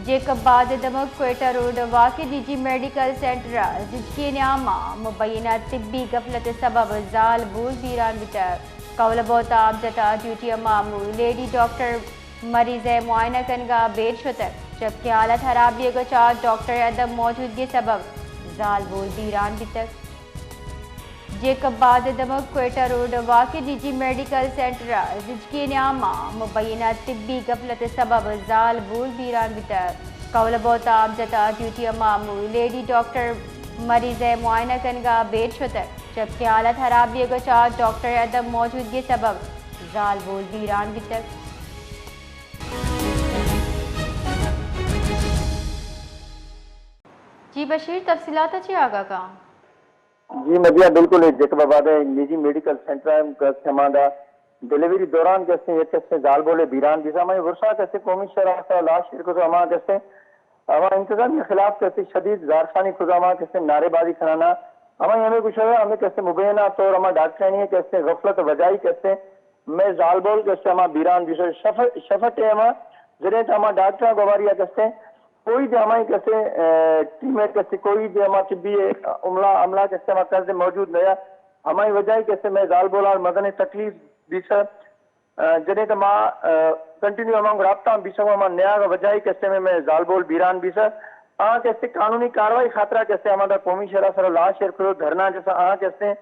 جیکب آباد ءِ دمگ کوئٹہ روڈ ءَ واقع نجی میڈیکل سینٹر ءَ زچگی نیام ءَ مبینہ طبی غفلت ءِ سبب زالبول بیران بیتگ۔ کہول ءَ بہت آب جتا، ڈیوٹی ءَ مامور لیڈی ڈاکٹر مریض ءِ معائنہ کنگ ءَ بیر شتگ، جبکہ حالت خرابی ءَ گچا ڈاکٹر ءِ عدم موجودگی ءِ سبب زالبول بیران بیتگ۔ جیکب آباد ءِ دمگ کوئٹہ روڈ ءَ واقع نجی میڈیکل سینٹر ءَ زچگی نیام ءَ مبینہ طبی غفلت ءِ سبب زالبول بیران بیتگ۔ کہول ءَ بہت آب جتا، ڈیوٹی ءَ مامور لیڈی ڈاکٹر مریض ءِ معائنہ کنگ ءَ بیر شتگ، جبکہ حالت خرابی ءَ گچا ڈاکٹر ءِ عدم موجودگی ءِ سبب زالبول بیران بیتگ۔ جی بشیر، تفصیلات ءَ چی آگاہ کن؟ جی مدیا، بالکل، اے جیکب آباد ءِ نجی میڈیکل سینٹر ءَ کہ استیں ہماندا ڈیلیوری دوران کہ استیں یک کہ استیں زالبولے بیران بیثہ، ہمائی ورثہ کہ استیں قومی شاہراہ سرا لاش ایر کتو، ہما کہ استیں ہما انتظامیہ خلاف کہ استیں شدید زہرخانی کتو، ہما کہ استیں نعرے بازی کنانا، ہمائی ہمے گوشگا، ہمے کہ استیں مبینہ طور ہما ڈاکٹرانی کہ استیں غفلت وجائی کہ استیں مئے زالبول کہ استیں ہما بیران بیثہ، شف، شف ٹیم ءَ جنیں ہما ڈاکٹر گواری کہ استیں کوئی دے ہمائی کہ استیں، اے، ٹیم ءِ کہ استیں کوئی دے ہما طبی عملہ، عملہ کہ استیں ہما کس دے موجود نہ یا، ہمائی وجہ کہ استیں مئے زالبولار مزنیں تکلیف بیثہ، اے، جنیں ما، اے، کنٹینیو ہما رابطہ بیثہ، ہما نیاگ وجہ کہ استیں مئے، مئے زالبول بیران بیثہ۔ آ کہ استیں قانونی کاروائی خاطرا کہ استیں ہماندا قومی شاہراہ سرا لاش ایر کتو، دھرنا جثہ، آ کہ استیں،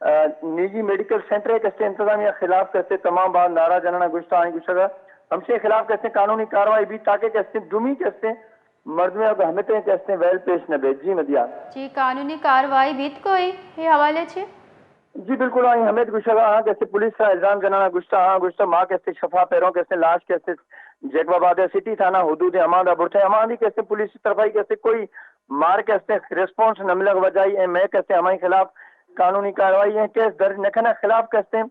اے، نجی میڈیکل سینٹر کہ استیں انتظامیہ خلاف کہ استیں تمام باز نعرہ جنانا گوشتہ، آئی گوشگا ہمشی خلاف کہ استیں قانونی کاروائی بیت تاکہ کہ استیں دومی کہ استیں مردمے ءَ گوں ہمتیں کہ استیں ویل پیش نہ بیت۔ جی مدیا۔ جی، قانونی کاروائی بیت کوئی اے حوالے چہ؟ جی بالکل، آئی ہمے گوشگا آں کہ استیں پولیس ءَ الزام جنانا گوشتہ، آں گوشتہ ما کہ استیں شفا پیروں کہ استیں لاش کہ استیں جیکب آباد ءِ سٹی تھانہ حدود ءَ ہماندا برتہ، ہمائی کہ استیں پولیس طرفائی کہ استیں کوئی مار کہ استیں ریسپانس نہ ملگ وجائی ایں، مئے کہ استیں ہمائی خلاف قانونی کاروائی ایں، کیس درج نہ کنگ خلاف کہ استیں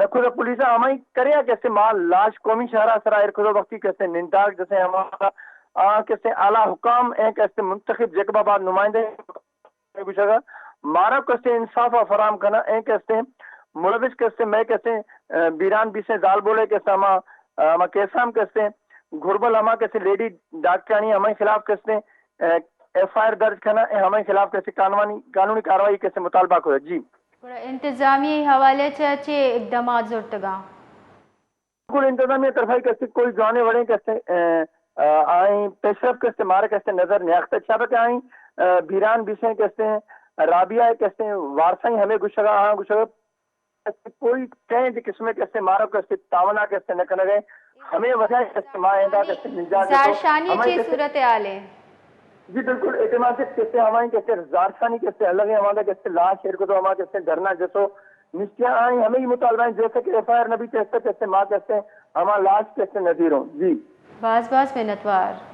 نکوزہ پولیس ءَ ہمائی کریا کہ استیں ما لاش قومی شاہراہ سرا ایر کتو، وقتی کہ استیں ننداگ جثہ ہما آ کہ استیں اعلیٰ حکام ایں کہ استیں منتخب جیکب آباد نمائندہ گوشگا مارا کہ استیں انصاف ءَ فراہم کناں، ایں کہ استیں ملوث کہ استیں مئے کہ استیں، اے، بیران بیثیں زالبولے کہ استیں ہما، اے، ہما کیساں کہ استیں گھربل ہما کہ استیں لیڈی ڈاکٹرانی ہمائی خلاف کہ استیں، اے، ایف آئی آر درج کناں، اے ہمائی خلاف کہ استیں قانونی، قانونی کاروائی کہ استیں مطالبہ کتہ۔ جی۔ گڑا انتظامیہ اے حوالے چہ چے اقدامات زرتگاں؟ بالکل، انتظامیہ طرفائی کہ استیں کوئی جوانیں وڑیں کہ استیں، اے، اے، آئی پیشرفت کہ استیں مارا کہ استیں نظر نیاختہ، چابکہ آئی، اے، بیران بیثیں کہ استیں رابعہ کہ استیں وارثائی ہمے گوشگا، آں گوشگا کہ استیں کوئی کہیں دے قسمے کہ استیں مارا کہ استیں تاونا کہ استیں نہ کنگے، ہمے وجہ کہ استیں ما ایندا کہ استیں نجات زہرشانی ہمائی چے کہ استیں صورتحال ایں؟ جی بالکل، اعتماد سے کسے ہمائی کسے زارشانی کسے الگ ہیں، ہمارا کسے لاش ایر کتو، ہما کسے دھرنا جتو نشتیا، آئی ہمیں یہ مطالبہ ہیں، جیسے کہ ایف آئی آر نبی کسے، کسے ما کسے ہما لاش کسے نظیر ہوں۔ جی۔ باز باز منتوار۔